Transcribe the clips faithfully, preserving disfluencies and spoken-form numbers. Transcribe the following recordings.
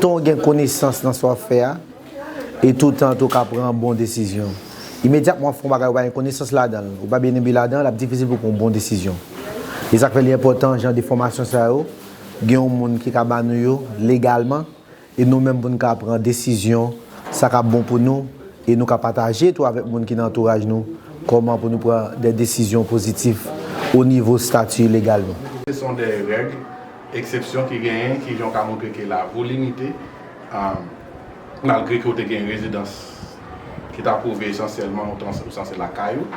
Tan w gen konesans nan sa w ap fè a, e toutan tou w ka pran bon desizyon. Imedyatman w ap fè yon bagay ou pa gen konesans ladan l, ou pa byen enbe ladan l, l ap difisil pou w pran yon bon desizyon. E sa k fè li enpòtan, jan de fòmasyon sa yo, gen yon moun ki ka ba nou yo legalman, e nou menm pou n ka pran desizyon, sa k ap bon pou nou, e nou ka pataje tou avèk moun ki nan antouraj nou, kòman pou nou pran de desizyon pozitif o nivo stati legal nou. Ce sont des règles, eksepsyon ki genyen, ki jan ka montre ke la volimite, um, malgre ke w te gen rezidans ki ta pwouve esansyèlman ou tan- ou sanse lakay ou,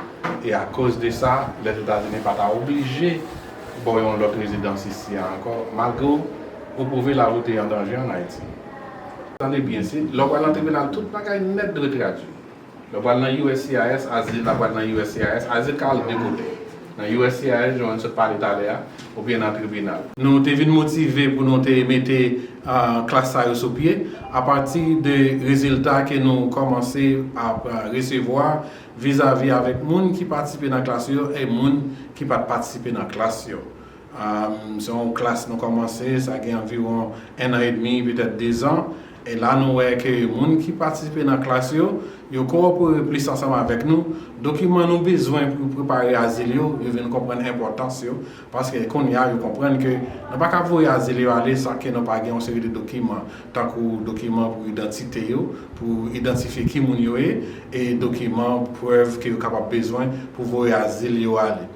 e akoz de sa, Lèzetazini pa ta oblije ba w yon lòt rezidans isi a ankò, malgre w, ou pwouve la ou te an danje ann Ayiti. Tande byen, si lè w pral nan tribinal, tout bagay nèt dwe tradui. Lè w pral nan U S C I S, azil la pral nan U S C I S, azil ka al de kote. Nan U S C I S, jan nou sot pale talè a, oubyen nan tribinal. Nou te vin motive pou nou te mete, ah, klas sa yo sou pye, apati de rezilta ke nou kòmanse ap, ah, resevwa vizavi avèk moun ki patisipe nan klas yo e moun ki pa t patisipe nan klas yo. Um, se yon klas nou kòmanse, sa gen anviwon en an edmi, petèt dezan. E la nou wè ke moun ki patisipe nan klas yo, yo kowopere plis ansanm avèk nou. Dokiman nou bezwen pou prepare azil yo, yo vin konprann enpòtans yo. Paske kounye a, yo konprann ke nou pa ka voye azil yo ale san ke nou pa gen yon seri de dokiman, tankou dokiman pou idantite yo, pou idantifye ki moun yo ye, e dokiman, prèv ke yo kapab bezwen pou voye azil yo ale.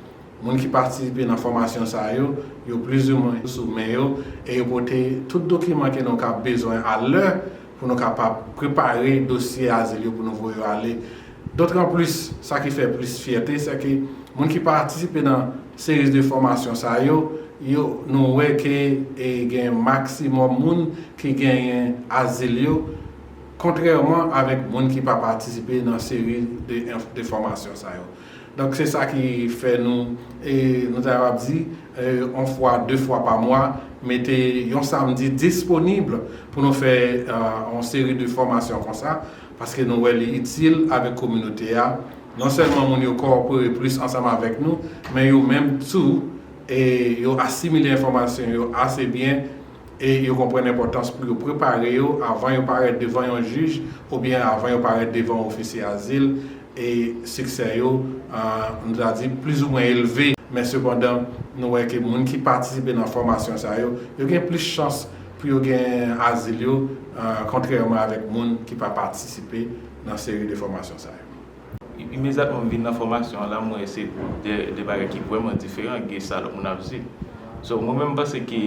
Moun ki patisipe nan fòmasyon sa yo, yo plizoumwen sou men yo, e yo pote tout dokiman ke nou ka bezwen alè pou nou kapab prepare dosye azil yo pou nou voye yo ale. Dotranplis, sa ki fè plis fyète, se ke moun ki patisipe nan seri de fòmasyon sa yo, yo, nou wè ke, e, gen maksimòm moun ki genyen azil yo, kontrèman avèk moun ki pa patisipe nan seri de enf- de fòmasyon sa yo. Donk, se sa ki fè nou, e, nou ta kapab di, e, yon fwa, de fwa pa mwa, mete yon samdi disponib pou nou fè, e, yon seri de fòmasyon konsa, paske nou wè li itil avèk kominote a. Non sèlman moun yo kowopere plis ansanm avèk nou, men yo menm tou, e, yo asimile enfòmasyon yo ase byen, e yo konprann enpòtans pou yo prepare yo avan yo parèt devan yon jij oubyen avan yo parèt devan yon ofisye azil, e siksè yo, ah, nou ta di, plizoumwen elve. Men sepandan, nou wè ke moun ki patisipe nan fòmasyon sa yo, yo gen plis chans pou yo gen azil yo, ah, kontrèman avèk moun ki pa patisipe nan seri de fòmasyon sa yo. Imedyatman m vin nan fòmasyon an la, m wè se de, de bagay ki vrèman diferan de sa lòt moun ap di. So, mwen menm, m panse ke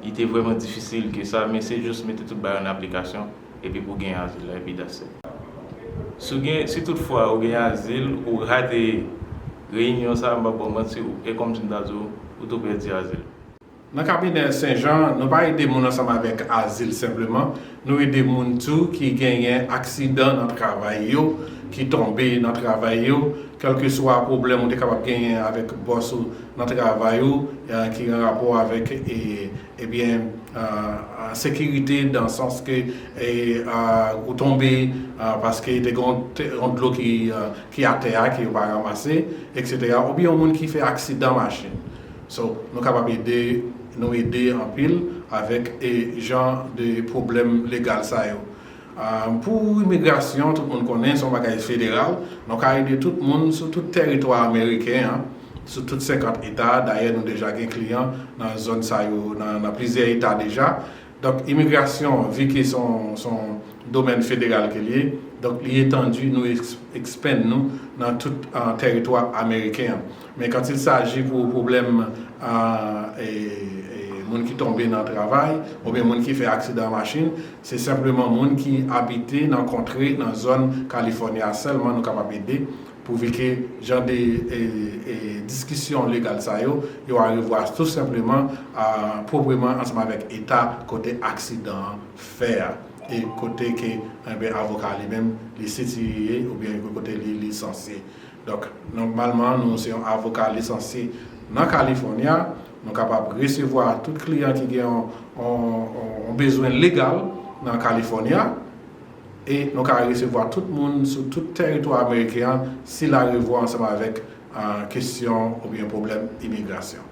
li te vrèman difisil ke sa, men se jis mete tout bagay an aplikasyon, epi pou w gen azil la, epi that's it. Si w gen, si toutfwa ou gen azil, ou rate reyinyon sa, m p ap ba w manti, ou, e kòmsi m ta di w, ou tou pèdi azil. Nan kabinè Sen Jan, nou pa ede moun ansanm avèk azil senpleman, nou ede moun tou ki genyen aksidan nan travay yo, ki tonbe nan travay yo, kèlkeswa pwoblèm ou te kapab genyen avèk bòs ou nan travay ou, eh, ki gen rapò avèk, eh, ebyen, eh, eh, sekirite, dan sans ke, eh, eh, ou tonbe, eh, paske te gen yon te- yon dlo ki, eh, ki atè a, ke yo pa ranmase, et cetera. Oubyen yon moun ki fè aksidan machin. So, nou kapab ede, nou ede anpil avèk, eh, jan de pwoblèm legal sa yo. Ah, pou imigrasyon, tout moun konnen, se yon bagay federal. Nou ka ede tout moun sou tout tèritwa ameriken an, sou tout senkant eta. Dayè, nou deja gen kliyan nan zòn sa yo, nan, nan plizyè eta deja. Donk, imigrasyon, vi ke se yon, se yon domèn federal ke li ye, donk, li etandi, nou eks- expand nou nan tout, ah, tèritwa ameriken an. Men quand il s'agit pou pwoblèm, ah, e, e, moun ki tonbe nan travay, oubyen moun ki fè aksidan machin, se senpleman moun ki abite nan kontre, nan zòn Kalifòni a sèlman nou kapab ede, pouvi ke jan de, e, e, diskisyon legal sa yo, yo a revwa tou senpleman, ah, pwopreman ansanm avèk eta kote aksidan an fè a, e kote ke, enben, avoka li menm, li sitiye, oubyen kote li, li sanse. Donk, nòmalman, nou se yon avoka lisansye nan California. Nou kapab resevwa tout kliyan ki gen yon, yon, yon, yon bezwen legal nan California. E nou ka resevwa tout moun sou tout tèritwa ameriken an si l a revwa ansanm avèk, ah, kesyon oubyen pwoblèm imigrasyon.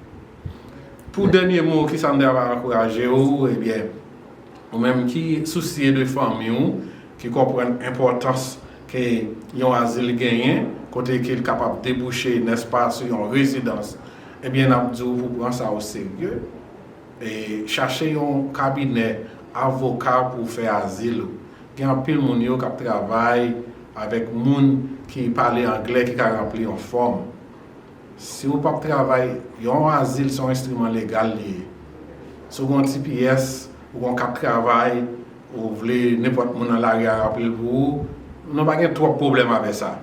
Pou dènye mo, kisa m ta va ankouraje w? Ebyen, Ou menm ki sousye de fanmi w, ki konprann enpòtans ke yon azil genyen, kote ke l kapab debouche, nèspa, sou yon rezidans, ebyen, n ap di w pou pran sa o serye. E chache yon kabinè avoka pou w fè azil ou. Gen anpil moun yo k ap travay avèk moun ki pale anglè ki ka ranpli yon fòm. Si w p ap travay, yon azil se yon enstriman legal li ye. Si w gen yon T P S, ou gen yon kat travay, ou vle nenpòt moun nan lari a ranpli l pou ou, nou pa gen twòp pwoblèm avè sa.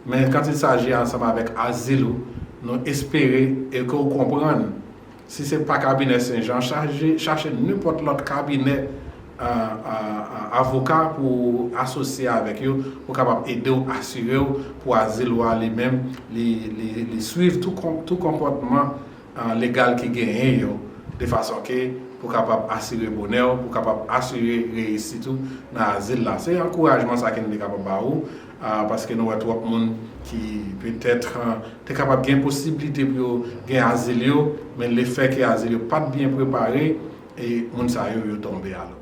Men quand il s'agit ansanm avèk azil ou, nou espere e ke w konprann. Si se pa kabinè Sen Jan, chache, chache nenpòt lòt kabinè a, a, a, avoka pou asosye avèk yo, pou kapab ede w asire w pou azil ou a li menm, li, li, li swiv tou, kon- tou konpòtman a, legal ki genyen yo, de fason ke pou kapab asire bonè w, pou kapab asire reyisit ou nan azil la. Se ankourajman sa ke nou te kapab ba ou, a, paske nou wè twòp moun ki petèt a, te kapab gen posiblite pou yo gen azil yo, men lefè ke azil yo pa t byen prepare, e moun sa yo, yo tonbe alò.